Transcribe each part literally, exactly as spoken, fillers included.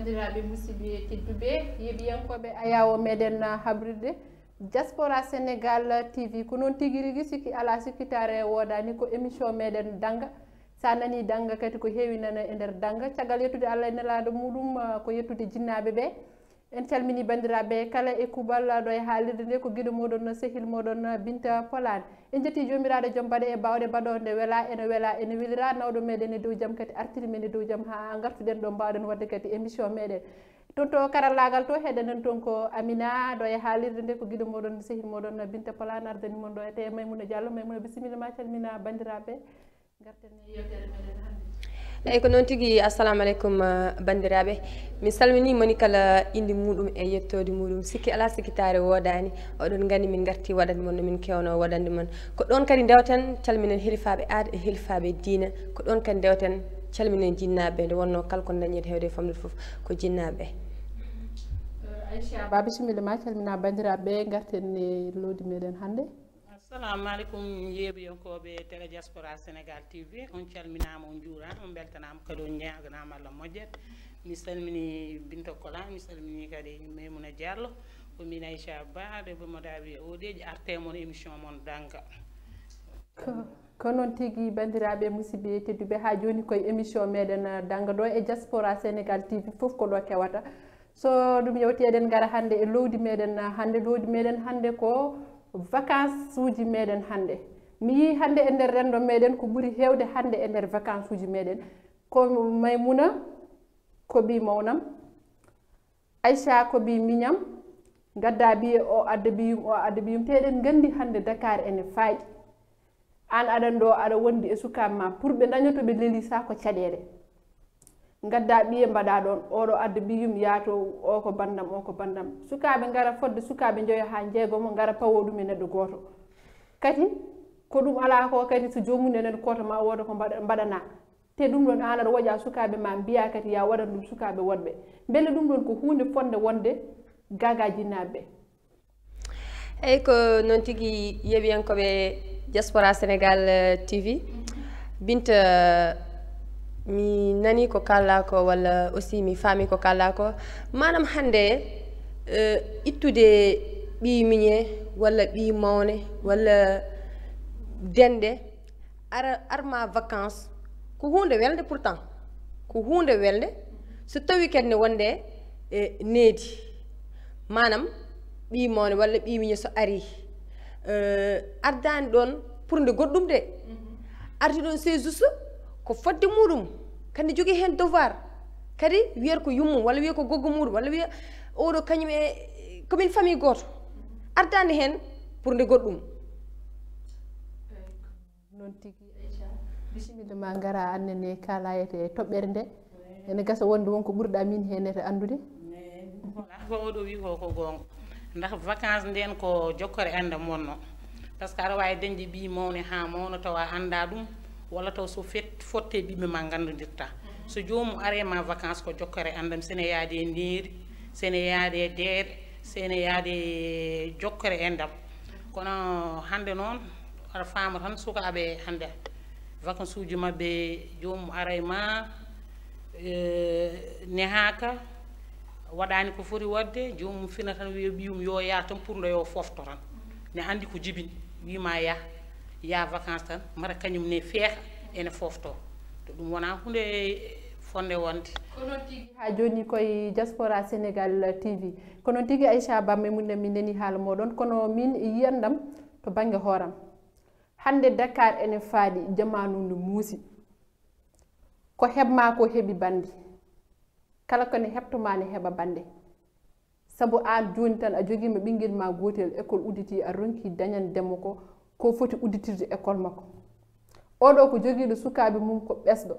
Bandiraɓe musidɓe tedduɓe, yeɓiyankoɓe ayawo meɗen habrirde Diaspora Sénégal T V, ko noon tigi rigi, sikki ala sikkitare wodani ko émission meɗen Danga. Sa nani Danga kadi ko heewi nana e nder Danga. Caggal yettude Allah e nelaɗo muɗum, ko yettude jinnaɓe ɓe. En calmini bandiraɓe kala e kuuɓal ɗo e haalirde nde, ko giɗo moɗon, sehil moɗon Binta Polane. En jetti jomiraɗo joom baɗe e bawɗe baɗo nde wela ene wela ene welira nawɗo meɗen e dow jam kadi artiri men e dow jam ha gartuɗen ɗo mbawɗen wadde kadi émission meɗen. Toon to karallagal to heɗenen toon ko Amina ɗo e haalirde nde, ko giɗo moɗon sehil moɗon Binta Polane ardani mon ɗo e te Maymuna Diallo. Maymuna, bisimilla ma, calmina bandiraɓe. Garten e yewtere meɗen hannde. Eyyi, ko noon tigi. Assalamu aleykum, uh, banndiraaɓe. Mi salminii moni kala innde muɗum e yettoode muɗum. Sikki alaa sikkitaare woodaani. Oɗon nganndi min ngartii waɗande mon no min keewno waɗande mon. Ko ɗoon kadi ndewten, calminen hilifaaɓe aada e hilifaaɓe diina. Ko ɗoon kadi ndewten, calminen jinnaaɓe, nde wonnoo kala ko dañeede heewde e famɗude fof ko jinnaaɓe. Aïcha Ba, bisimilla ma, calmina banndiraaɓe, ngarten e loowdi meɗen hannde. Assalamu aleykum, yeeɓiyankooɓe Télé Diaspora Sénégal T V, on calminaama, on njuuraama, on mbeltanaama kadi, on ñaaganaama Allah moƴƴere. Mi salmini Binta Kola, mi salmini kadi Maymuna Diallo, ko min Aïcha Ba, ɗo mo dawi e oɗeeji, arte mon émission mon Danga. Ko, ko noon tigi, banndiraaɓe, musidɓe tedduɓe, haa jooni koye émission meɗen, uh, Danga ɗo e Diaspora Sénégal T V, fof ko ɗo kewata. So ɗum yewti, eɗen ngara hannde e loowdi meɗen, uh, hannde, loowdi meɗen hannde ko vacances uji meɗen hannde. Mi yii hannde e nder renndo meɗen ko ɓuri heewde hannde e nder vacances uji meɗen. Ko Maymuna, ko ɓii mawnam. Aïcha, ko ɓii miñam. Ngadda ɓiye o adda ɓiyum, o adda ɓiyum. Te eɗen nganndi hannde Dakar ene faaɗi. Aan aɗan ɗo, aɗa wondi e sukaaɓe ma, pour ɓe daña to ɓe lelisa ko caɗeele. Ngadda ɓiye mbaɗa ɗoon, oɗo adda ɓiyum, yaato, o ko banndam, o ko banndam. Sukaaɓe ngara fodde sukaaɓe njoyo haa jeegomo, ngara pawo ɗum e neɗɗo gooto. Kadi, ko ɗum alaa ko kadi, so joomum enen gooto ma wooda ko mbaɗa-, mbaɗana. Te ɗum ɗoon aan aɗa woƴa sukaaɓe ma, mbiya kadi ya waɗan ɗum sukaaɓe woɗɓe. Mbele ɗum ɗoon ko huunde fotnde wonde gaga jinnaaɓe ɓe? Eyyi, ko noon tigi, yeeɓiyankooɓe Diaspora Sénégal, eh, T V. Binta, mi nani ko kalla ko, walla aussi mi faami ko kalla ko. Maanaam hannde, eh, ittude ɓii miñe, walla ɓii mawne, walla denɗe, ara, arma vacances, ko huunde welde pourtant. Ko huunde welde, so tawi kadi ne wonde e needi. Maanaam, ɓii mawne walla ɓii miñe so ari, eh, ardaani ɗoon pour nde goɗɗum de. Ardi ɗoon, c'est juste ko fodde muɗum. Kadi ne jogii heen devoir. Kadi wiyata ko yummum, walla wiya ko goggo muɗum, walla wiya oɗo kañum e, ko min famille gooto. Ardaani heen pour nde goɗɗum. Noon tigi, Aïcha. Bisimilla ma, ngara annen e kaalayete e toɓɓere nde. Ene gasa wonde won ko ɓurɗa min heen ete anndude. Voilà, ko oɗo wi ko, ko goonga. Ndax vacances nden ko jokkere anndam wonno. Parce que aɗa waawi dañde ɓii mawne haa mawna tawa annda ɗum, walla taw so fet-, fotte ɓiɓɓe ma nganndodirta. So joomum are ma vacances ko jokkere anndam, sene yaade e needi, sene yaade e deeɗe, sene yaade e jokkere anndam. Kono hannde noon, aɗa faama tan sukaaɓe hannde, vacances uji maɓɓe, joomum aray ma, eh, nehaaka, waɗaani ko foti waɗde, joomum fina tan wiya ɓiyum yo yaa tan pour nde yo fofto tan. Ne anndi ko jibini, wima yaa, yaa vacances tan, mara kañum ne feeha ene fofto. To ɗum wona hunde fonde wonde. Ko noon tigi, haa jooni koye Diaspora Sénégal T V. Ko noon tigi, Aïcha Ba, Maimouna, mi nani haala moɗon, kono min yiyandam to bannge hooram. Hannde Dakar ene faaɗi, jamaanu no muusi. Ko heɓ ma ko heɓi banndi. Kala ko ne heɓto ma ne heɓa bannde. Sabu aan jooni tan a jogiima ɓinngel ma gootel, école udditi, a ronki dañande mo ko, ko foti udditirde école makko. Oɗo ko jogiiɗo sukaaɓe mum ko ɓesɗo.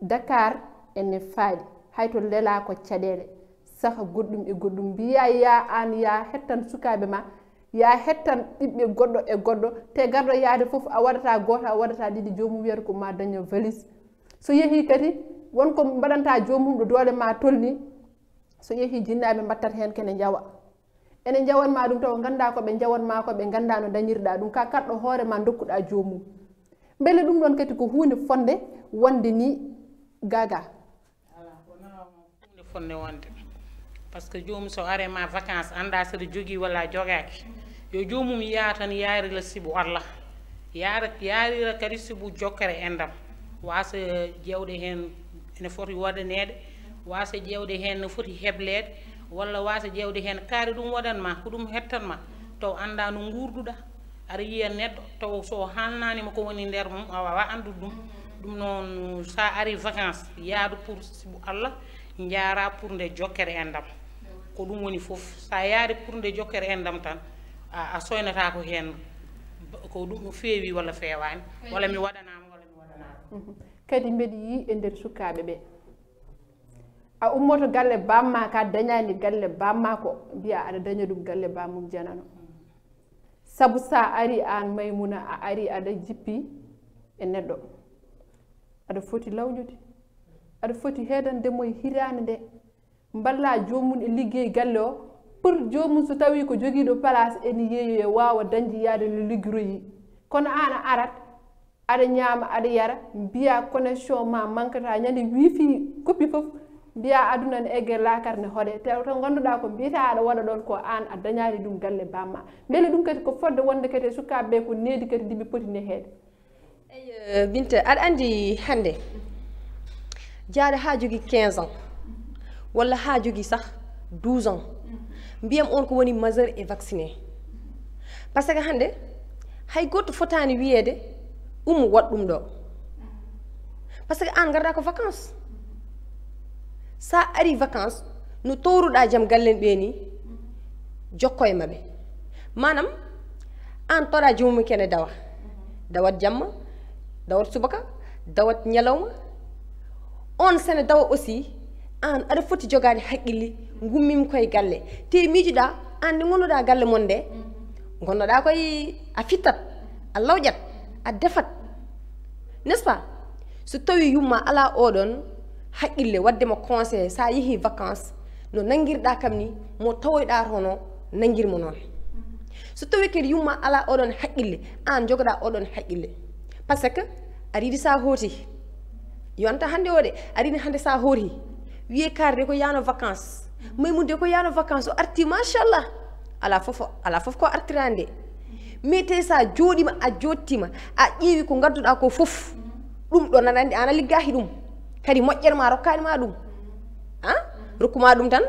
Dakar ene faaɗi, hay to lelaa ko caɗeele, saha goɗɗum e goɗɗum. Mbiya ya aan ya hettan sukaaɓe ma, ya hettan ɓiɓɓe goɗɗo e goɗɗo, te garɗo yahde fof a waɗata gooto, a waɗata ɗiɗi, joomum wiyata ko ma daña valise. So yehii kadi, won ko mbaɗanta joomum ɗo doole ma tolni. So yehii, jinnaaɓe mbattat heen kene njawa. Ene njawan ma ɗum taw ngannda ko ɓe njawan ma ko, ɓe ngannda no dañirɗa ɗum. Ka kaɗɗo hoore ma dokkuɗa joomum. Mbele ɗum ɗon kadi ko huunde fonde wonde ni gaga? Alaa, wonaa huunde Fonde wonde, parce que joomum so arema vacances, annda saɗa jogii walla a jogaaki, yo joomum yaa tan yaarira sibu Allah, yaara yaarira kadi sibu jokkere enɗam, wasa ƴeewde heen ene foti waɗaneede, wasa ƴeewde heen no foti hebleede, walla wasa ƴeewde heen kaari ɗum waɗan ma, ko ɗum hettan ma, taw annda no nguurduɗa. Aɗa yiya neɗɗo taw so haalnaanima ko woni nder mum, a wawa anndude ɗum. Ɗum noon, sa ari vacances, yaadu pour sibu Allah, njaara pour nde jokkere enɗam. Ko ɗum woni fof. Sa yaari pour nde jokkere enɗam tan, a, a soynata ko heen, ko ɗum feewi walla feewaani, walla mi waɗanaama walla mi waɗanaama. Mhm. Kadi mbeɗa yii e nder sukaaɓe ɓe, a ummoto galle bamma, ka dañani galle bamma ko, mbiya aɗa daña ɗum galle bammum janano. Sabu sa ari an Maymuna, a ari aɗa jippi e neɗɗo, aɗa foti lawƴude, aɗa foti heedande mo e hitaande nde, mballa joomum e liggey galle o, pour joomum so tawi ko jogiiɗo place ene yeeyoya, waawa dañde yaade no liggiroyi. Kono an a arat, aɗa ñaama, aɗa yara, mbiya connexion ma mankata, ñande wifi kuppi fof, mbiya aduna ne egge, laakara ne hoɗe. Te to ngannduɗaa ko mbiyata aɗa waɗa ɗon ko an a dañaani ɗum galle bamma. Mbele ɗum kadi ko fodde wonde kadi e sukaaɓe ɓe ko needi kadi ndi ɓe poti neheede. Eyi, Binta, aɗa anndi hannde jaaɗo haa jogii quinze ans walla haa jogii sah douze ans, mbiyam on ko woni majeur et vacciné. Parce que hannde hay gooto fotaani wiyeede ummo waɗ ɗum ɗo. Parce que an ngarɗa ko vacances. Sa ari vacances, no towruɗa jam gallen ɓe ni, jokko e maɓe. Manam an toɗa jomum kene dawa. Dawat jamma, dawat subaka, dawat ñalawma. On sene dawa aussi, an aɗa foti jogaade haqqille, ngummim koye galle. Te miijuɗa an nde gonnoɗa galle mon nde, gonnoɗa koye a fittat, a lawƴat, a defat. N'est-ce pas? So tawi yumma ala oɗon haqqille, wadde mo conseil, sa yeehi vacances, no nangirɗa kam ni, mo tawoyɗa hono nangirmo noon. So tawi kadi yumma ala oɗon haqqille, an jogoɗa oɗon haqqille. Parce que aɗa yiɗi sa hooti, yonta hannde o de, aɗa yiɗi hannde sa hooti, wiye kaari de ko yano vacances, Maymude ko yano vacances, o arti machallah. Ala fof, ala fof ko artirande. Mais te sa jooɗima, a jottima, a ƴeewi ko gadduɗa ko fof, ɗum ɗo naɗa anndi an a liggaki ɗum. Kadi moƴƴere ma rokkani ma ɗum. A rokkuma ɗum tan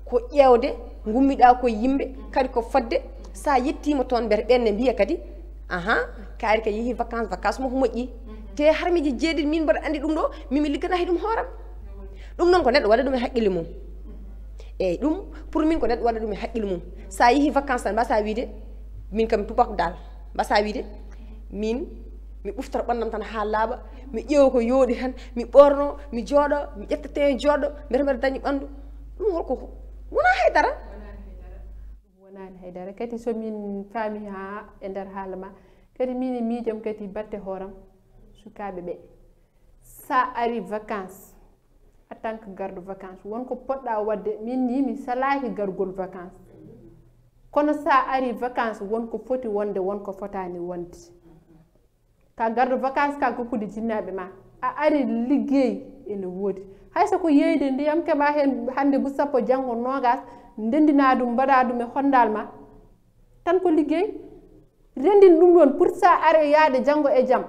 ko ƴeewde, gummiɗa ko yimɓe, kadi ko fodde sa yettima toon, mbete ɓenne mbiya kadi, aha, kaari ka yeehi vacances, vacances mo ko moƴƴi. Te har miji jeeɗiɗi min mbaɗa anndi ɗum ɗo, min mi ligganaki ɗum hooram. Ɗum noon ko neɗɗo waɗa ɗum e haqqille mum. Eyyi, ɗum pour min ko neɗɗo waɗa ɗum e haqqille mum. Sa yeehi vacances tan, mbasa wiide min kam mi tubak dal. Mbasa wiide min mi ɓuftata ɓandam tan ha laaɓa, mi ƴeewa ko yooɗi tan, mi ɓorno, mi jooɗo, mi ƴetta teint jooɗo, mbete mbeɗa dañi ɓandu. Ɗum holko wona haydara. Wonaani haydara. Kadi so min faami ha e nder haala ma, kadi min e miijam kadi batte hooram sukaaɓe ɓe. Sa ari vacances, en tant que garde vacances, won ko poɗɗa wadde. Min ni mi salaaki gargol vacances. Kono sa ari vacances, won ko foti wonde, won ko fotaani wonde. Ka garde vacances ka goppude jinnaaɓe ma. A ari liggey ene woodi. Hay so ko yeeyde ndiyam keɓa heen hannde bu sappo, janngo noogas, ndendina ɗum, mbaɗa ɗum e honndal ma. Tan ko liggey. Renndin ɗum ɗoon pour sa are yaade janngo e jam.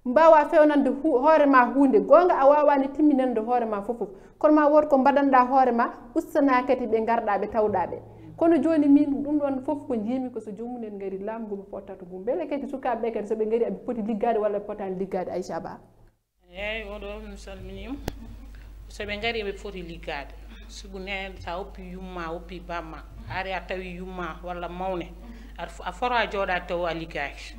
Mbaawa fewnande hu- hoore ma huunde. Goonga a waawaani timminande hoore ma fof fof. Kono ma wood ko mbaɗanɗa hoore ma, ustana kadi ɓe ngarɗa ɓe tawɗa ɓe. Kono jooni min ɗum ɗoon fof ko njiimi ko so joomum en ngari laamgu ɓe pottata ngu. Mbele kadi sukaaɓe ɓe kadi so ɓe ngari aɓe poti liggaade walla ɓe potaani liggaade, Aïcha Ba? Eeyi, oɗo mi salminiima. So ɓe ngari eɓe poti liggaade. Sibu ne sa oppi yumma, oppi bamma, a ari a tawi yumma walla mawne, a fota jooɗaade taw a liggaaki.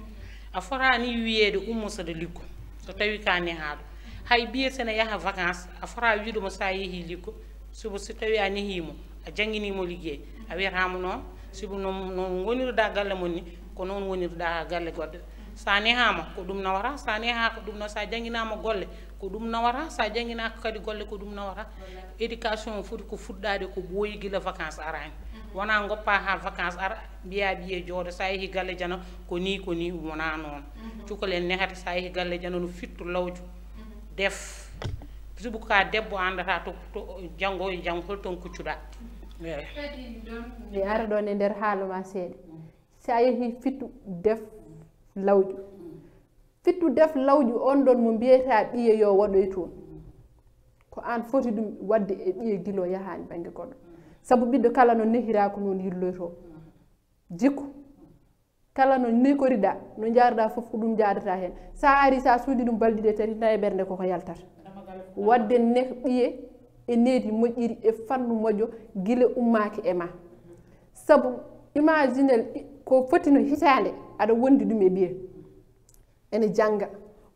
A fotaani wiyeede ummo saɗa liggo so tawi ka nehaaɗo. Hay biyete ne yaha vacances, a fota wiide mo sa yeehi liggo, sibu so tawi a nehiimo, a jannginii mo liggey, a wiyata mo noon. Sibu noon, noon ngonirɗa galle mon ni, ko noon wonirɗa galle goɗɗe. Sa nehaama ko ɗum nawata, sa neha ko ɗum nawata, sa jannginaama golle ko ɗum nawata, sa jannginaaka kadi golle ko ɗum nawata. Éducation foti ko fuɗɗaade ko ɓooyi gila vacances araani. Wona ngoppa ha vacances ara, mbiya ɓiye jooɗo, sa yeehi galle jana ko ni, ko ni, wona noon. Cukalel nehata sa yeehi galle jana no fitto lawƴo, def, Subu ka debbo anndata to, to janngo e janngo hol toon kuccuɗa. Eh. Mi ara ɗon e nder haala ma seeɗa. Si a yehi fittu def lawƴu. Fittu def lawƴu on ɗon mo mbiyata ɓiye yo waɗoy toon. Ko an foti ɗum waɗde e ɓiye gilo yahaani bannge goɗɗo. Sabu ɓiɗɗo kala no nehira ko noon yilloytoo. Jikku. Kala no nekoriɗa, no njaarɗa fof ko ɗum njaadata heen. Sa ari sa suuɗi ɗum balɗi ɗe tati nayi ɓernde koko yaltata. Wadde ne ɓiye e needi moƴƴiri e fannu moƴƴo gila ummaaki e ma. Sabu imaginel ko foti no hitaande aɗa wondi ɗum e ɓiye. Ene jannga,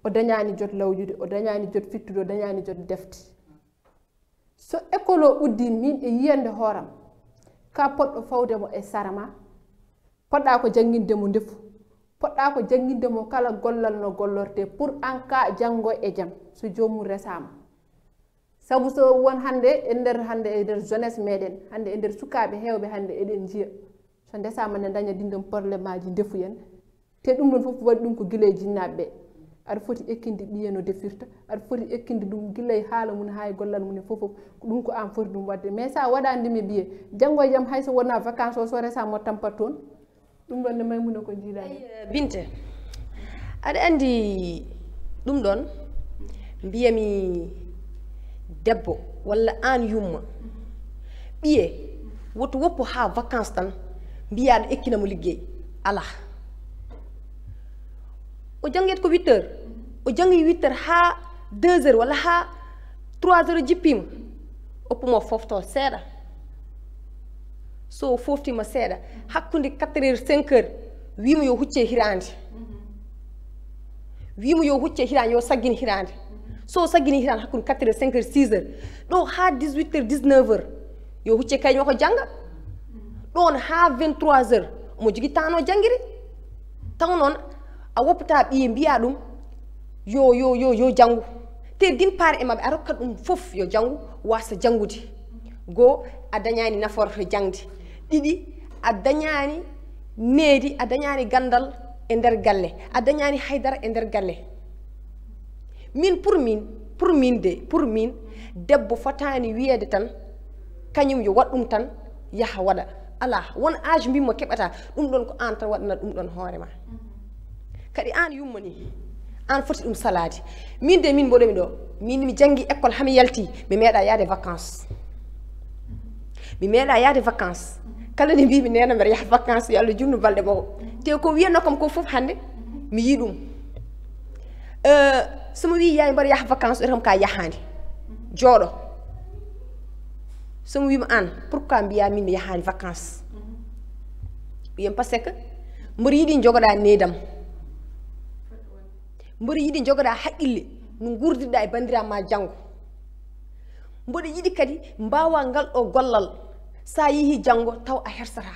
o dañaani jot lawƴude, o dañaani jot fittude, o dañaani jot defte. So école o uddii min e yiyannde hooram, ka poɗɗo fawde mo e sara ma, poɗɗa ko jannginde mo ndefu, poɗɗa ko jannginde mo kala gollal no gollortee pour an ka janngo e jam so joomum resaama. Sabu so won hannde e nder hannde e nder jeunesse meɗen, hannde e nder sukaaɓe heewɓe hannde eɗen njiya so ndesaama ne daña ɗin ɗon problème aji ndefu en. Te ɗum ɗon fof waɗi ɗum ko gila e jinnaaɓe ɓe. Aɗa foti ekkinde ɓiye no defirta, aɗa foti ekkinde ɗum gila e haala mum haa e gollal mum e fof fof. Ko ɗum ko aan foti ɗum waɗde. Mais so a waɗaani ɗum e ɓiye, janngo e jam hay so wonaa vacances o so resaama o tampat toon. Ɗum ɗon ne Maymuna ko njiiɗaa heen? Binte, aɗa anndi ɗum ɗon mbiyami debbo walla aan yumma ɓiye woto woppu haa vacances tan mbiya aɗa ekkinamo liggey. Alaa. O janngete ko huit heures, o janngi huit heures haa deux heures walla haa trois heures o jippiima, oppumo fofto seeɗa. So o foftiima seeɗa hakkunde quatre heures cinq heures, wiimo yo hucce hiraande. Wiimo yo hucce hiraande, yo saggin hiraande. So o saggini hiraande hakkunde quatre heures cinq heures six heures, ɗo haa dix-huit heures dix-neuf heures, yo hucce kayit makko jannga. Ɗoon haa vingt-trois heures omo jogii temps no janngiri. Taw noon a woppata ɓiye mbiya ɗum yo yo yo yo janngu. Te din part e maɓɓe a rokkat ɗum fof yo janngu, wasa janngude. Goo, a dañaani nafoore to jaŋde. Ɗiɗi, a dañaani needi, a dañaani ganndal e nder galle, a dañaani haydara e nder galle. Min pour min, pour min de, pour min, debbo fotaani wiyeede tan kañum yo waɗ ɗum tan yaha waɗa. Alaa, won âge mbimmo keɓata ɗum ɗon ko aan tan waɗanat ɗum ɗon hoore ma. Kadi aan yumma ni, aan foti ɗum salaade. Min de min mboɗomi ɗo, min mi janngi école hami yalti, mi meeɗa yaade vacances. Mi meeɗa yaade vacances. Kala nde mbimi neene mbeɗa yaha vacances yo Allah junnu balɗe makko. Te ko wiyanno kam ko fof hannde mi yii ɗum. Euh, somo wi yaay mbaɗa yaha vacances ɓe kam ka yahaani. Jooɗo. Somo wima aan pourquoi mbiya min mi yahaani vacances? Ɓiyam parce que mboɗo yiɗi jogoɗa needam. Mboɗo yiɗi jogoɗa haqqille no ngurdirɗa e banndiraaɓe ma janngo. Mboɗo yiɗi kadi mbaawa ngal ɗo gollal, so a yehii janngo taw a hersataa.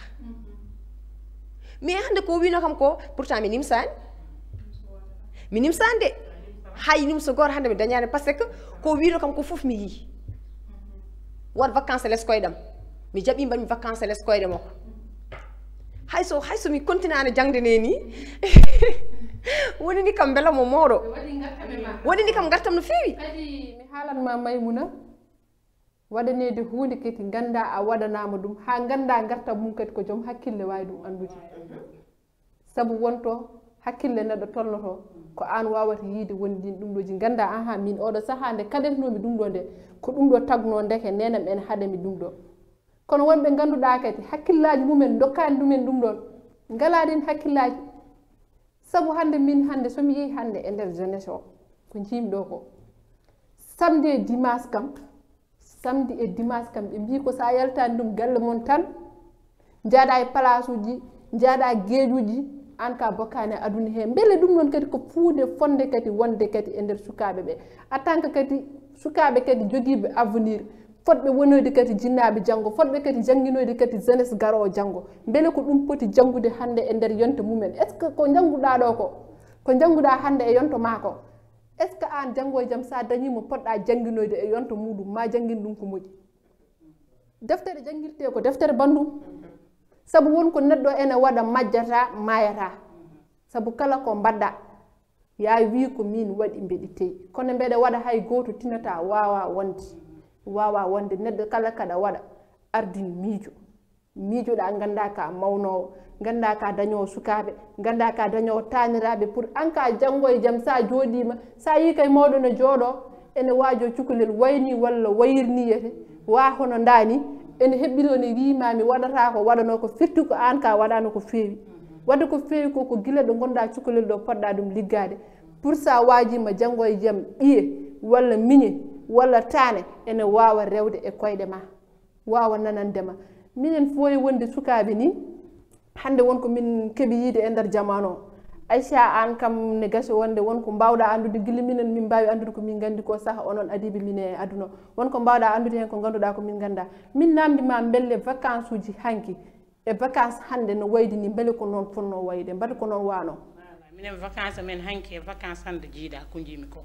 Mais hannde ko wino kam ko pourtant mi nimsaani. Mi nimsaani de. Hay nimso gooto hannde mi dañaani parce que ko wino kam ko fof mi yii. Waɗ vacances les koyɗam. Mi jaɓi mbaɗmi vacances les koyɗe makko. Hay so hay so mi continue ana jangde ne ni. Woni ni kam mbela mo mawɗo. Woni ni kam ngartam no feewi. Kadi mi haalan ma Maymuna, waɗaneede huunde kadi ngannda a waɗanaama ɗum haa ngannda ngartam mum kadi ko joom hakkille waawi ɗum anndude. Sabu wonto hakkille neɗɗo tolnoto ko aan waawata yiide woni ɗin ɗum ɗoji ngannda aha min oɗo sahaa nde kaɗetnoomi ɗum ɗo nde ko ɗum ɗo tagnoo ndeke nenam en haɗami ɗum ɗo. Kono wonɓe ngannduɗaa kadi hakkillaaji mumen ndokkaani ɗumen ɗum ɗon ngalaa ɗin hakkillaaji. Sabu hannde min hannde so mi yehi hannde e nder jeunesse o ko njiimi ɗo ko samedi e dimanche kam, samedi e dimanche kam ɓe mbii ko so a yaltaani ɗum galle mon tan njaaɗa e place uji, njaaɗa geeƴuji, aan ka bokkaani e aduna he. Mbele ɗum noon kadi ko fuunde fonnde kadi wonde kadi e nder sukaaɓe ɓe en tant que kadi sukaaɓe kadi jogiiɓe avenir, fotɓe wonoyde kadi jinnaaɓe janngo, fotɓe kadi jannginoyde kadi jeunesse garoowo janngo. Mbele ko ɗum poti janngude hannde e nder yonta mumen? Est ce que ko njannguɗaa ɗo ko, ko njannguɗaa hannde e yonta maa ko, est ce que aan janngo e jam so a dañii mo poɗɗaa jannginoyde e yonta muuɗum ma janngin ɗum ko moƴƴi? Deftere janngirtee ko deftere banndum. Sabu won ko neɗɗo ene waɗa majjata maayata. Sabu kala ko mbaɗɗaa Ya wi ko min waɗi mbeɗi teyi, kono mbeɗa waɗa, hay gooto tinata waawa wonde. Waawa wonde. Neɗɗo kala kaɗa waɗa, ardin miijo. Miijoɗa, ngannda ka mawnoowo, ngannda ka dañoowo sukaaɓe, ngannda ka dañoowo taaniraaɓe, pour an ka janngo e jam, sa jooɗiima, sa yi kay mawɗo no jooɗo, ene waajo cukalel wayni walla wayirni yete, wa hono ndani, ene heɓɓi ɗo ne wiima mi waɗata ko waɗano ko firti ko an ka waɗano ko feewi. Wadde ko feewi ko, ko gila ɗo ngonɗa cukalel ɗo poɗɗa ɗum liggaade. Pour sa waajima janngo e jam ɓiye walla miñe walla taane ene waawa rewde e koyɗe ma, waawa nanande ma. Minen fof e wonde sukaaɓe ni, hannde won ko min keɓi yiide e nder jamaanu o. Aïcha, an kam ne gasi wonde won ko mbawɗa anndude gila minen min mbaawi anndude ko min nganndi ko saha onon adiiɓe min e aduna o. Won ko mbawɗa anndude heen ko ngannduɗa ko min ngannda. Min namdi ma mbelle vacances uji hanki e vacances hannde no waydi ni, mbele ko noon fotno wayde, mbele ko noon wano? Minen vacances amen hanki e vacances hannde jiiɗa ko njiimi ko.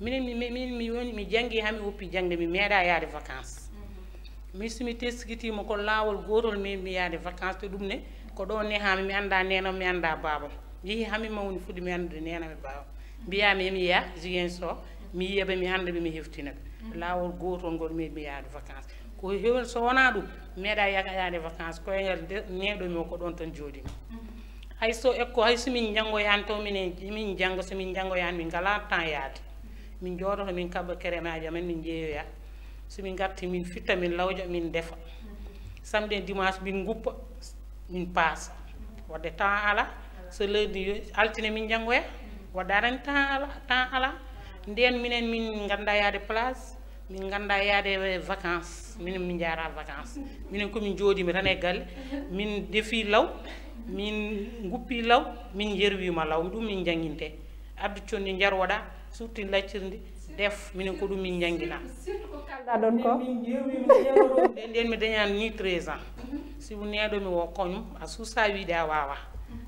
Minen mi, mi, min mi woni, mi janngi haa mi woppi jaŋde, mi meeɗa yaade vacances. Min so mi teskitima ko laawol gootol mi, mi yaade vacances, to ɗum ne ko ɗo nehami, mi annda nenam, mi annda babam. Mi yehi haa mi mawni fuɗɗi mi anndude nenam e babam. Mbiyami mi yaha Ziguinchor, mi yiya ɓe, mi annda ɓe, mi heftina ɓe. Laawol gootol ngol mi, mi yaade vacances. Ko heewal so wonaa ɗum, meeɗa yaga yaade vacances, koyngal de, neɗɗo mi o ko ɗoon tan jooɗimi. Hay so ekko, hay so min njanngoyani taw minen, min njannga, so min njanngoyani min ngalaa temps yaade. Min njooɗoto, min kaɓa keremaaji amen, min njeeyoya. So min ngarti, min fitta, min lawƴa, min ndefa. Samedi e dimanche, min nguppa, min paasa. Wadde temps alaa, so lundi yo, altine min njanngoya, wadde arani temps alaa, temps alaa. Ndeen minen min ngannda yaade place, min ngannda yaade vacances, minen min njaara vacances. Minen ko min njooɗiima tan e galle, min ndefi law, min nguppi law, min njerwima law, ɗum min njannginte. Addu conndi njarwoɗa, sutti laccirndi, def, minen ko ɗum min njanngina. Surtout ko kalɗa ɗon ko. Min njerwima njarwoɗo, nden, nden mi dañani ni treize ans. Sibu neɗɗo mi o koñum, a suusa wiide a waawa.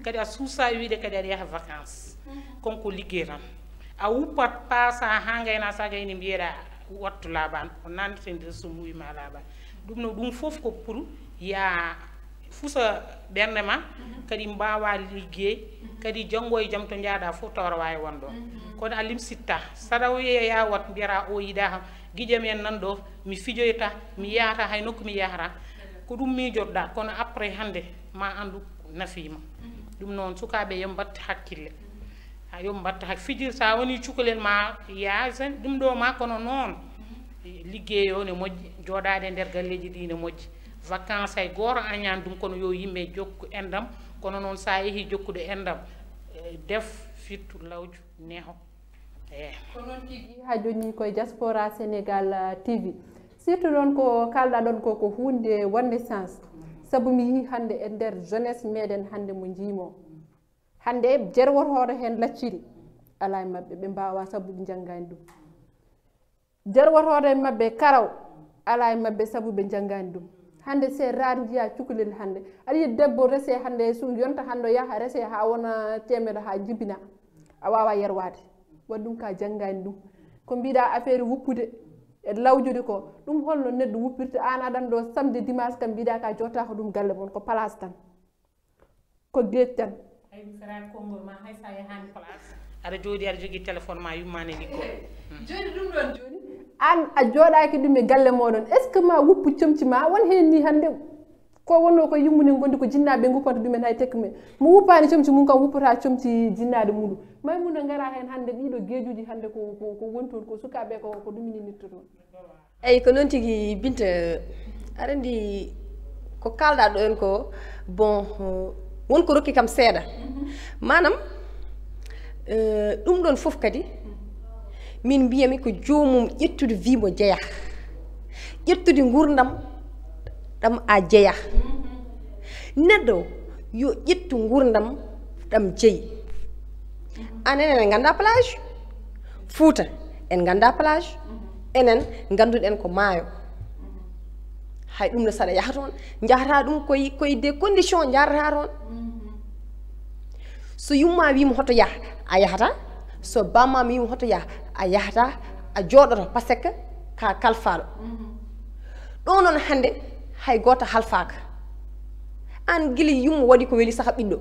Kadi a suusa wiide kadi aɗa yaha vacances. Kon ko liggey tan. A wuppat, paasa haa ngayna, so a gayni mbiyeɗa wattu laaɓaani, o nannete nder so mbuwi ma laaɓaani. Ɗum no, ɗum fof ko pour ya fusa ɓernde ma, kadi mbaawa liggey, kadi janngo e jam to njaaɗa fof tawra waawi won ɗo. Kono a limsitta, saɗa o yeeya ya wat mbiyata o yiɗa kam, gijam en nan ɗo, mi fijoyta, mi yahata hay nokku mi yahata. Ko ɗum miijotoɗa, kono après hannde ma anndu nafiima. Ɗum noon, sukaaɓe, yo mbaɗtu hakkille. Ha, yo mbaɗtu hak-, fijir, sa woni cukalel ma, ya sen-, ɗum ɗo ma, kono noon, liggey o ne moƴƴi, jooɗaade nder galleeji ɗi ne moƴƴi. Vacances hay gooto añaani ɗum, kono yo yimɓe jokku enɗam, kono noon sa yehi jokkude enɗam, eh, def, fittu, lawju, neho. Eh. Ko noon tigi, haa jooni koye Diaspora Sénégal, ah, T V. Surtout noon ko kalɗa ɗon ko, ko huunde wonde sens. Sabu mi yii hannde e nder jeunesse meɗen hannde mo njiimo. Hannde jerwotooɗo heen lacciri, alaa e maɓɓe, ɓe mbaawaa sabu ɓe njanngaani ɗum. Jerwotooɗo e maɓɓe karaw, alaa e maɓɓe sabu ɓe njanngaani ɗum. Hannde c'est rare njiyaa cukalel hannde. Aɗa yiya debbo rese hannde e suudu, yonta hannde o yaha rese haa wona teemeɗo haa jibina. A waawaa yerwaade. Waɗi ɗum ka janngaani ɗum. Ko mbiɗa affaire wuppude e lawjude ko, ɗum holno neɗɗo wuppirta? Aan aɗa ɗo samedi dimanche kam mbiɗa ka jotta ko ɗum galle mon, ko place tan. Ko geej tan. Hay mi feraani konngol ma, hay sa yahaani place. Aɗa jooɗi, aɗa jogii téléphone ma, yummaani liggol. Jooni ɗum ɗon jooni, aan a jooɗaaki ɗum e galle mooɗon. Est-ce que ma wuppu comci ma? Won heen ni hannde ko wonno ko yummude ngondi ko jinnaaɓe nguppata ɗumen hay tekka men. Mo wuppaani comci mum kam wuppata comci jinnaaɗo muɗum. Maymuna ngara heen hannde ɗiɗo geejuuji hannde ko, ko, ko woni toon ko sukaaɓe ko, ko ɗum ini nitto toon. Eyi, ko noon tigi, Binta, aɗa anndi ko kaalɗaa ɗo en ko, bon, won ko rokki kam seeɗa. Maanaam, eh, ɗum ɗoon fof kadi, min mbiyami ko joomum ƴettude wi mo jeyaa. Ƴettude nguurndam ɗam a jeyaa. Neɗɗo yo ƴettu nguurndam ɗam jeyi. Anen ene ngannda plage. Fuuta, en ngannda plage, enen ngannduɗen ko maayo. Hay ɗum no saɗa yaha toon, njahata ɗum koye, koye des conditions njahrata toon. So yumma wiima hoto yah, a yahata. So bamma wiima hoto yah, a yahata, a jooɗoto, parce que ka kalfaaɗo. Ɗo noon hannde hay gooto halfaaka. Aan gila yumma waɗi ko weli saka ɓiɗɗo.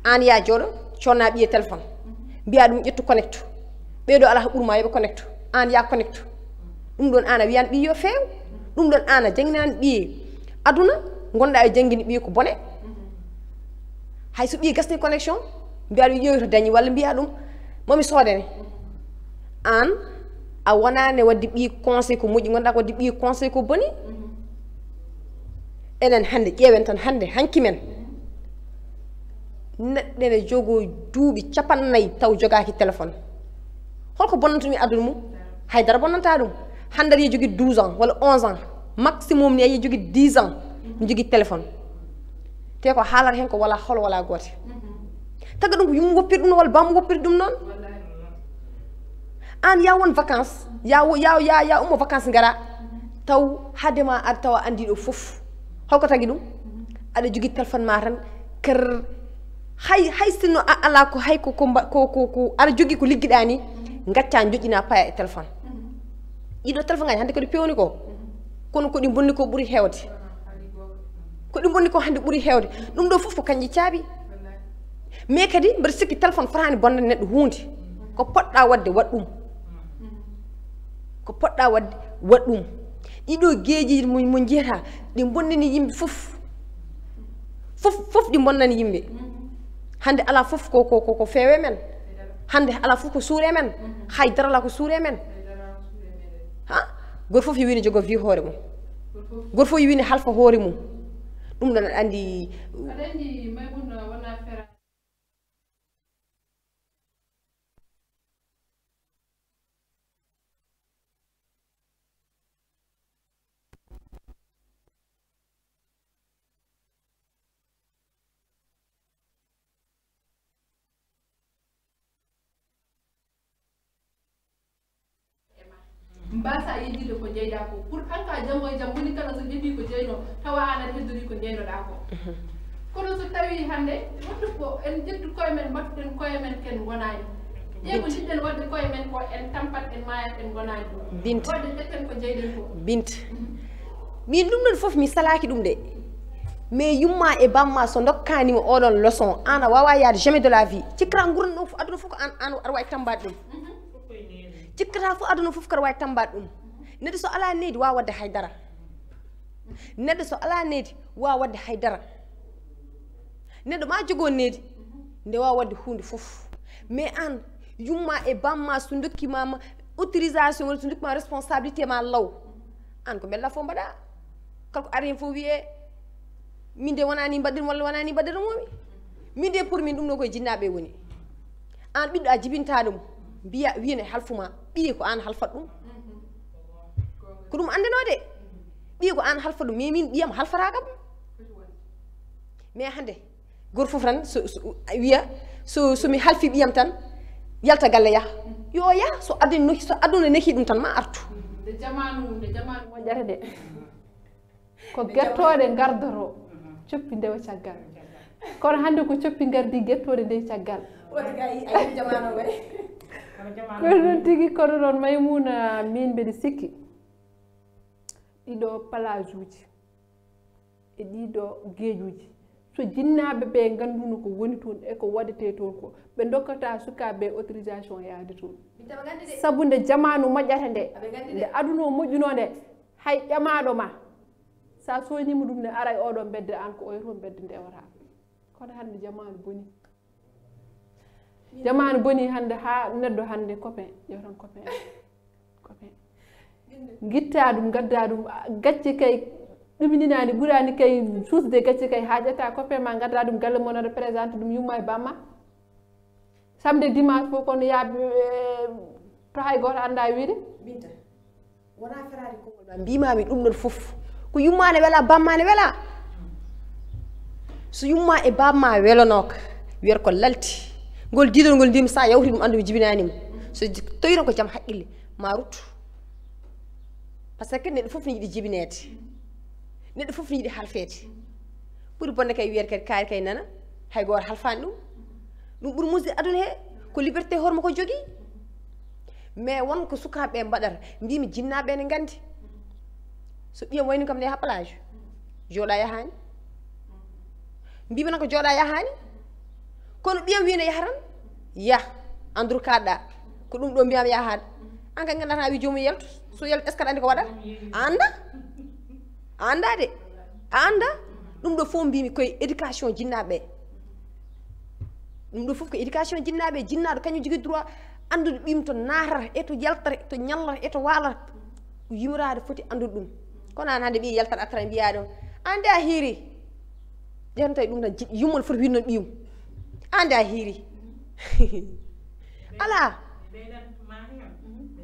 Aan ya jooɗo, conna ɓiye téléphone. Mbiya ɗum ƴettu connecte. Ɓeeɗo ala ko ɓurma yoɓe connecte. An ya connecte. Ɗum ɗon an a wiyan ɓiye yo feew. Ɗum ɗon an a janginani ɓiye aduna, gonɗa e jangini ɓiye ko bone. Hay so ɓiye gasni connexion, mbiya ɗum ƴeewi to dañi walla mbiya ɗum mami soodane. An a wonani wadde ɓiye conseil ko moƴƴi, gonɗa ko wadde ɓiye conseil ko boni. Enen hannde, ƴeewen tan hannde, hanki men, neɗɗo ene jogoo duuɓi capannayyi taw jogaaki téléphone. Holko bonnanta ɗum e aduna mum? Hay dara bonnanta ɗum. Hannde aɗa jogii douze ans walla onze ans, maximum ni aɗa jogii dix ans, ne jogii téléphone. Te ko haalata heen ko wala hol wala goote. Taga ɗum ko yummo woppiri ɗum noon walla bammo woppiri ɗum noon. An ya won vacances, ya wo- ya ya ya ummo vacances ngara, taw haade ma aɗa tawa andi ɗo fof. Holko tagi ɗum? Aɗa jogii téléphone ma tan, kar, hay hay sinno a ala ko hay ko ko mba- ko ko ko aɗa jogii ko liggiɗa ni, gacca joƴƴina paya e téléphone. Ɗiɗo téléphone ngaji hannde ko ɗi pewni ko, kono ko ɗi bonni ko ɓuri heewde. Ko ɗi bonni ko hannde ɓuri heewde. Ɗum ɗo fof ko kanƴe caabi. Mais kadi mbeɗa sikki téléphone fotaani bonnande neɗɗo huunde. Ko poɗɗa waɗde, waɗ ɗum. Ko poɗɗa waɗde, waɗ ɗum. Ɗiɗo geeji mo mo njiyata, ɗi bonnani yimɓe fof. Fof fof ɗi bonnani yimɓe. Hannde ala fof ko ko ko ko feewe men. Hannde ala fof ko suure men. Hay dara ala ko suure men. Ha? Goto fof yo wine jogo vie hoore mum. Goto fof yo wine halfa hoore mum. Ɗum ɗon aɗa andi. Aɗa andi Maimouna wona fera. Mbasa yejjitde ko jeyɗa ko. Pour an ka janngo e jam, moni kala so ƴetti ko jeyno, tawa an aɗa heddori ko jeynoɗa ko. Kono so tawi hannde, wonde ko en ƴettu koye men, mbattuɗen koye men, ken ngonaani. Ƴeew ko njiɗɗen waɗde koye men ko, en tampat, en maayat, en ngonaani ɗum. Binta. Waɗde ƴetten ko jeyɗen ko. Binta. Min ɗum ɗon fof mi salaaki ɗum de. Mais yumma e bamma so ndokkanima oɗon leçon, an a wawa yaade jamais de la vie. Cikkata nguurndam ɗo fof, aduna fof ko an, an aɗa wawi tambaade ɗum. Cikkata fof aduna fof kaɗa wawi tambaade ɗum. Neɗɗo so ala neydi wawa waɗde haydara. Neɗɗo so ala neydi wawa waɗde haydara. Neɗɗo ma jogo neydi nde wawa waɗde hunde fof. Mais an yumma e bamma so dokkima ma autorisation walla so dokkima responsabilité ma law, an ko bella fof mbaɗa. Kala ko ari hen fof wiye min de wonani mbaɗɗen walla wonani mbaɗɗen momi. Min de pour min ɗum ɗo koye jinnaɓe woni. An ɓiɗɗo a jibinta ɗum, mbiya wiyene halfuma, ɓiye ko an halfat ɗum. Ko ɗum anndeno de. Ɓiye ko an halfat ɗum, mais min ɓiyam halfata kam. Mais hannde goto fof tan so, so wiya so, so mi halfi ɓiyam tan yalta galle yaha. Yo yaha, so aduna, so aduna neki ɗum tan ma artu. Nde jamanu, nde jamanu moƴƴata de. Ko gertooɗe ngardoto, coppi ndewa caggal. Kono hannde ko coppi ngardi, gertooɗe ndewi caggal. Wota ga yi ayi jamanu way. Kono noon tigi, kono noon Maimouna, min mbeɗa sikki ɗiɗo plage uji e ɗiɗo geejuji, so jinnaaɓe ɓe ngannduno ko woni toon e ko waɗetee toon ko, ɓe ndokkata sukaaɓe ɓe autorisation yaade toon. Sabu nde jamaanu moƴƴata nde, nde aduna o moƴƴunoo nde, hay ƴamaaɗo ma, so a sooyniima ɗum ne, ara e oɗo mbedde, aan ko oyo to mbedde ndewata. Kono hannde jamaanu boni. Jamaanu boni hannde, haa neɗɗo hannde copain, ƴeewtan copain. Copain. Ngitta ɗum, ngadda ɗum, gacce kay ɗumininaani, ɓuraani kay suusde gacce kay, haa ƴetta copain ma, ngadda ɗum galle mon, aɗa présente ɗum yumma e bamma. Samedi, dimanche fof kono yaa, eh, to hay gooto annda wiide. Binta, wona feraade konngol ma, mbimami ɗum ɗon fof. Ko yumma ne wela, bamma ne wela. So yumma e bamma welanoka, wiyata ko lalti. Ngol diidol ngol mbimi sa yawti ɗum, andu mi jibinanima. So ji-, tawi tan ko jam haqqille, ma ruttu. Par ce que neɗɗo fof ne yiɗi jibineede. Neɗɗo fof ne yiɗi halfeede. Ɓuri bonde kay wiyata kadi kaari kay nana, hay gooto halfaani ɗum. Ɗum ɓuri musde aduna he, ko liberté hoore makko jogii. Mais won ko sukaaɓe ɓe mbaɗata, mbimi jinnaaɓe ne nganndi. So ɓiyam wayni kam nde haa plage, jooɗa yahaani. Mbimi tan ko jooɗa yahaani. Kono ɓiyam wii ne yaha tan, yah. Andru kaɗɗa. Ko ɗum ɗo mbiyam yahaade. An kay nganndaa tan a wi joomum yaltu. So yaltu, est-ce que aɗa anndi ko waɗata? A annda? A annda de. A annda? Ɗum ɗo fof mbimi koye éducation jinnaaɓe. Ɗum ɗo fof ko éducation jinnaaɓe. Jinnaaɗo kañum jogii droit anndude ɓiyum to naatata, e to yaltata, e to ñallata, e to waalata. Ko yumiraade foti anndude ɗum. Kono an hannde ɓiye yaltat artata mbiyaa ɗum. An de a hiiri. Ƴeewta ɗum tan, ji-, yummon foti winndon ɓiyum. An de a hiiri. Alaa. Ɓe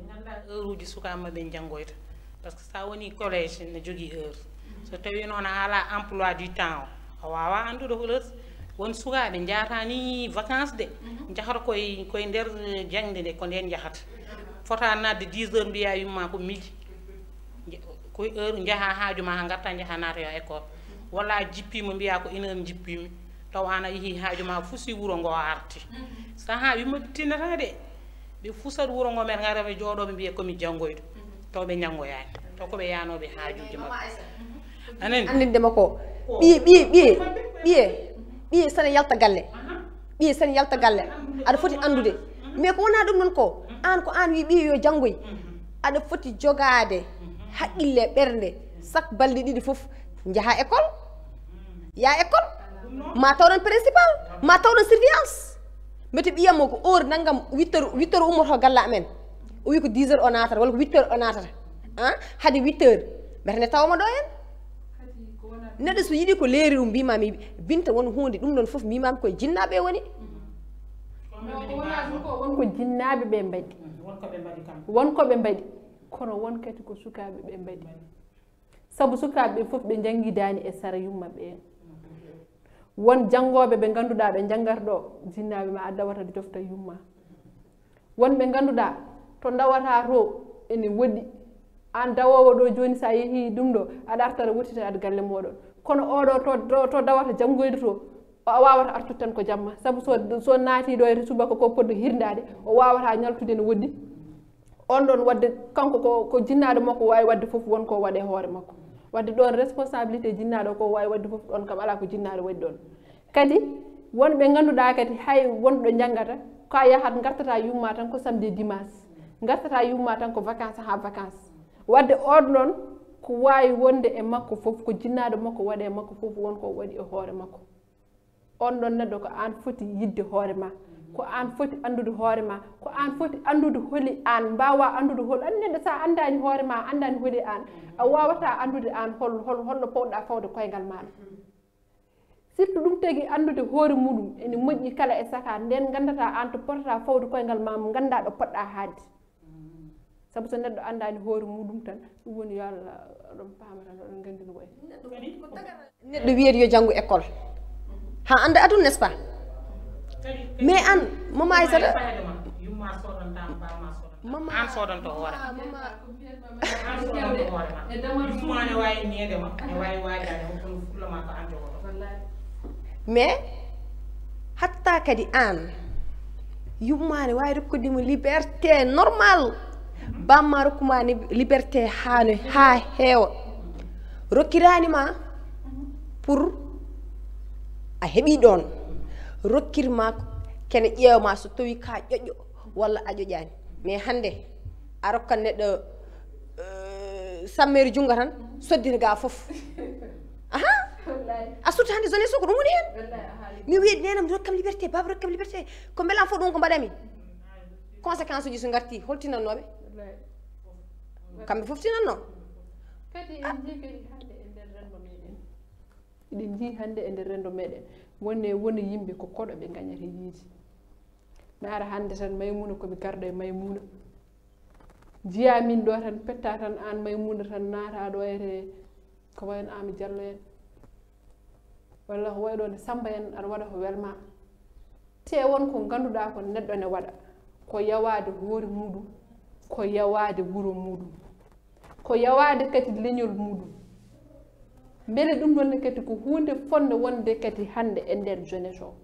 nganndaa heure uji sukaaɓe maɓɓe njanngoyta. Parce que so a woni collège ne jogii heure. So tawii noon a alaa emploi du temps o, a waawaa anndude hol heure. Won sukaaɓe njahata ni vacances de, njahata koye, koye nder jaŋde nde, ko ndeen njahata. Fota naatde dix heures mbiyaa yumma ko midi. Nje-, ko heure njaha haaju ma, haa ngarta njaha naatoya école. Walla a jippiima mbiyaa ko une heure njippiimi. Taw aan a yehi haaju ma fusi wuro ngo a arti. Sahaa wi moƴƴi tinnata de. Ɓe fusat wuro ngo, ɓe ngara ɓe jooɗoo, ɓe mbiya ko mi janngoyɗo. Taw ɓe njanngoyaani. Taw ko ɓe yaanooɓe haajuuji maɓɓe. Anani? Anndinde ma ko. Ɓiye, ɓiye, ɓiye, ɓiye, ɓiye sene yalta galle. Ɓiye sene yalta galle. Aɗa foti anndude. Mais ko wonaa ɗum noon ko, aan ko aan wi ɓiye yo janngoy. Aɗa foti jogaade haqqille, ɓernde, sak balɗe ɗiɗi fof njaha école. Ya école. Ma tawɗon principal, ma tawɗon surveillance. Mbete ɓiyam o ko heure nanngam, huit heures, huit heures ummoto galle amen. O wi ko dix heures o naatata, walla ko huit heures o naatata. Ah, hade huit heures. Mbete nde tawama ɗo heen. Neɗɗo so yiɗi ko leeri ɗum, mbimami, Binta, won huunde, ɗum ɗon fof mbimami koye jinnaaɓe woni. No, ko wonaa ɗum ko, won ko jinnaaɓe ɓe mbaɗi. Won ko ɓe mbaɗi kam. Won ko ɓe mbaɗi. Kono won kadi ko sukaaɓe ɓe mbaɗi. Sabu sukaaɓe ɓe fof ɓe njanngidaani e sara yumma ɓe. Won janngooɓe ɓe ngannduɗaa ɓe njanngata ɗo, jinnaaɓe ma a dawata ɗo jofta yumma. Won ɓe ngannduɗaa to ndawata to ene woɗɗi. Aan dawoowo ɗo jooni, so a yehii ɗum ɗo, aɗa arta aɗa woɗɗita aɗa galle mooɗon. Kono oɗo to, to, to dawata janngoyde to, o waawata artude tan ko jamma. Sabu so, so naati ɗo e subaka ko poɗɗo hirndaade, o waawata ñaltude ene woɗɗi. On ɗon waɗde, kanko ko, ko jinnaaɗo makko waawi waɗde fof, won ko waɗe hoore makko. Waɗde ɗon responsabilité jinnaaɗo ko waawi waɗde fof, ɗon kam alaa ko jinnaaɗo waɗi ɗon. Kadi, won ɓe ngannduɗaa kadi hay won ɗo njanngata, ka yahat ngartata yumma tan ko samedi e dimanche. Ngartata yumma tan ko vacances haa vacances. Waɗde on ɗon ko waawi wonde e makko fof, ko jinnaaɗo makko waɗi e makko fof, won ko waɗi e hoore makko. On ɗon neɗɗo ko aan foti yiɗde hoore ma, ko aan foti anndude hoore ma, ko aan foti anndude holi aan, mbaawa anndude hol, aan neɗɗo so a anndaani hoore ma, a anndaani holi aan, a waawataa anndude aan hol, hol, holno powɗa fawde koyngal maaɗa. Surtout ɗum tagi anndude hoore muɗum, ene moƴƴi kala e saka, nden nganndata aan to potata fawde koyngal ma, ngannda ɗo poɗɗa haadde. Sabu so neɗɗo anndaani hoore muɗum tan, ɗum woni yo Allah, oɗon paama tan, oɗon nganndi no wayi. Neɗɗo wiyeede yo janngu école. Ha annda aduna, n'est-ce pas? Mais aan, Mama Aissata, Mama, aan soodanta hoore. Mama, aan soodanta hoore ma. Yumma ne waawi neede ma, ne waawi waajaade ma, kono fulla ma ko aan jogoto. Mais hatta kadi aan, yumma ne waawi rokkude mo liberté normal. Bamma rokkuma ni liberté haa no, haa heewa. Rokkiraani ma pour a heɓi ɗoon. Rokkir ma kene ƴeewa ma so tawi ka ƴoƴƴo walla a ƴoƴaani. Mais hannde a rokkan neɗɗo, euh, sammeeri junngo tan, soddita ga fof. Aha. A sutta hannde jeunesse o ko ɗum woni heen. Mi wiyi, "Neenam, rokkam liberté, baaba, rokkam liberté." Ko mbelam fof ɗum ko mbaɗami. Conséquence uji so ngarti, hol tinannooɓe? Kamɓe fof tinanno. Kadi en njii kadi hannde e nder renndo meɗen. Eɗen njii hannde e nder renndo meɗen. Wonde wona yimɓe ko koɗo ɓe ngañata yiide. Naara hannde tan Maymuna ko mi garɗo e Maymuna. Njiyaa min ɗo tan, petta tan aan Maymuna tan naata ɗo ete ko wayen Aami Jallo en. Walla ko wayi ɗo ne Samba en aɗa waɗa ko welma. Te won ko ngannduɗaa ko neɗɗo ne waɗa. Ko yawaade hoore muɗum, ko yawaade wuro muɗum, ko yawaade kadi leñol muɗum. Mbele ɗum ɗon ne kadi ko huunde fonde wonde kadi hannde e nder jeunesse o.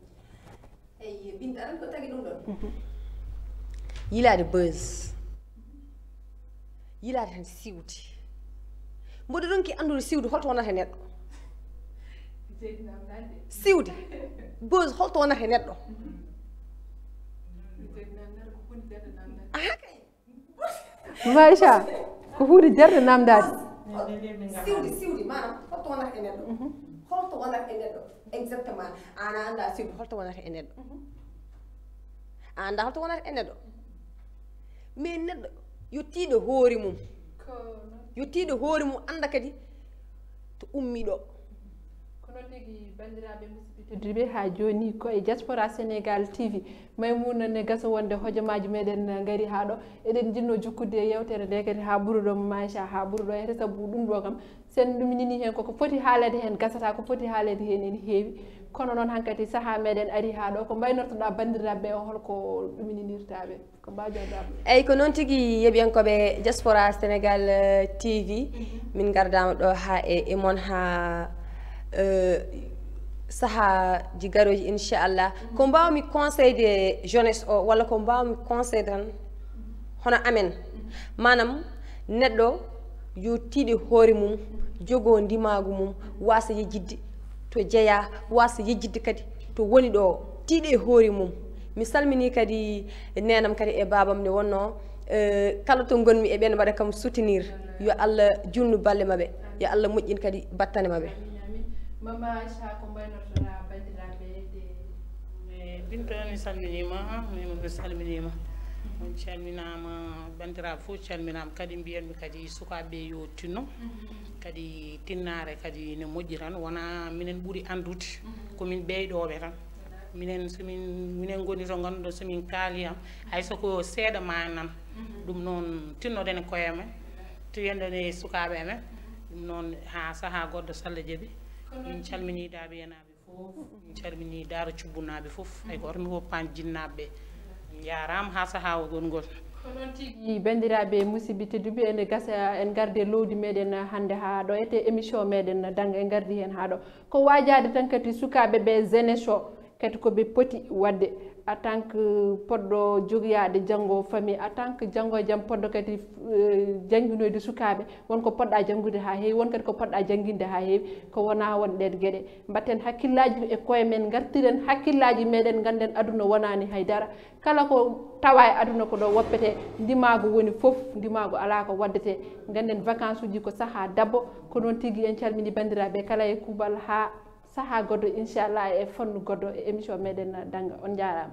Eyi, Binta, an ko tagi ɗum ɗon? Mhm. Yilaade buzz. Yilaade tan siwde. Mboɗo ronki anndude siwde holto wonata e neɗɗo. Siwde. Buzz holto wonata e neɗɗo. Aha kay. Maïcha, ko huunde jarde namdaade. Siwdi, siwdi, maanaam holto wonata e neɗɗo? Holto wonata e neɗɗo? Exactement. An a anndaa siwdi holto wonata e neɗɗo. A anndaa holto wonata e neɗɗo. Mais neɗɗo yo tiiɗo hoore mum. Yo tiiɗo hoore mum, annda kadi to ummi ɗo. Ko noon tigi, banndiraaɓe musidɓe tedduɓe, haa jooni ko e Diaspora Sénégal T V. Maimouna ne gasa wonde hojomaaji meɗen ngari haa ɗo. Eɗen jinnoo jokkude e yeewtere nde kadi haa ɓura ɗo, Maïcha, haa ɓura ɗo, e sabu ɗum ɗo kam, sen ɗuminini heen koko foti haaleede heen gasata, ko foti haaleede heen ene heewi. Kono noon hankadi sahaa meɗen ari haa ɗo, ko mbaynortoɗaa banndiraaɓe ɓe, o holko ɗumininirtaa ɓe? Ko mbaajoɗaa ɓe? Eyi, ko noon tigi, yeɓiyankooɓe Diaspora Sénégal, eh, T V, min ngardaama ɗo haa e, e mon haa, eh, sahaaji garooji, inchallah. Ko mbaawmi conseil de jeunesse o, walla ko mbaawmi conseil tan hono amen? Maanaam neɗɗo yo tiiɗe hoore mum, jogoo ndimaagu mum, waasa yejjitde to jeyaa, waasa yejjitde kadi to woni ɗo, tiiɗe hoore mum. Mi salminii kadi neenam kadi e baabam nde wonnoo, eh, kala to ngonmi e ɓeen mbaɗa kam soutenir. Yo Allah juutnu balle maɓɓe, yo Allah moƴƴin kadi battane maɓɓe. Mama Aïcha, ko mbaynortoɗaa banndiraaɓe de? E Binta, mi salminiima, mi salminiima. On calminaama, banndiraaɓe fof calminaama. Kadi mbiyanmi kadi sukaaɓe ɓe yo tinno. Kadi tinnaare kadi ne moƴƴi tan. Wonaa minen ɓuri anndude. Ko min ɓeydooɓe tan. Minen so min, minen ngoni to ngannduɗon so min kaali am, hay so ko seeɗa ma nan. Ɗum noon tinnoɗen e koye amen. Tiyenɗen e sukaaɓe amen. Ɗum noon haa sahaa goɗɗo so Allah jaɓi. Min calminii daaɓi en fof, min calminii Daara Cubbunaaɓe fof, hay gooto mi woppaani jinnaaɓe ɓe. Njaaraama haa sahaa o gongol. Ko noon tigi, banndiraaɓe musidɓe tedduɓe, ene gasa en ngarde lowdi meɗen hannde haa ɗo, ete émission meɗen dannga en ngardi heen haa ɗo. Ko waajaade tan kadi sukaaɓe ɓe, jeunesse o, kadi ko ɓe poti waɗde en tant que poɗɗo jogiyaade janngo famille, en tant que janngo e jam poɗɗo kadi, eh, jannginoyde sukaaɓe. Won ko poɗɗa janngude haa heewi, won kadi ko poɗɗa jannginde haa heewi, ko wonaa won ɗeen geɗe. Mbatten hakkillaaji e koye men, ngartiren hakkillaaji meɗen, ngannden aduna wonaani hay dara. Kala ko tawa e aduna ko ɗo woppete, ndimaagu woni fof, ndimaagu alaa ko waddete. Ngannden vacances uji ko sahaa dabo, ko noon tigi en calmini banndiraaɓe kala e kuuɓal haa sahaa goɗɗo, inchallah, e fannu goɗɗo e émission meɗen dannga. On njaaraama.